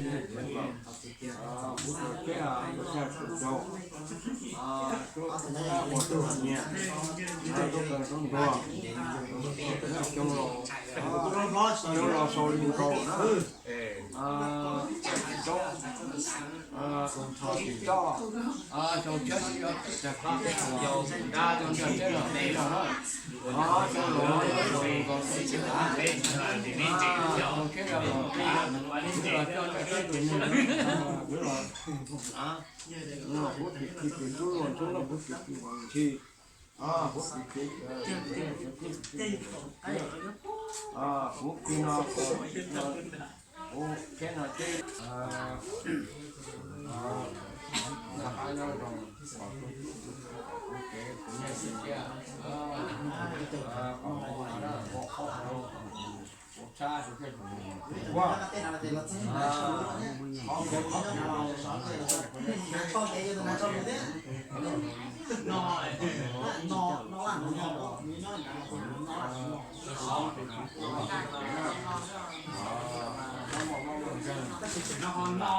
Kuv tau teb, kuv tau tsaug, kuv tau nyiam, kuv tau ntuag, coob los, coob los sau li nkaus na. Tsis tsob, tsis tsob, sau tshiab tsis yog tag kis teb los, coob los teb los teb los na. Coob los, sau tshiab los, sau tshiab los, coj cov teb ces neeg los, los kuv tis khi tus ntxub luag ntxub luag kuv tis khi ntshis, kuv tis khi, kuv khi no, kuv kheb no ces, nqa qab nyob zoo, kuv kev kuv nyiaj kuv txiaj, qhov qhov qhov qhov tshab, qhov no,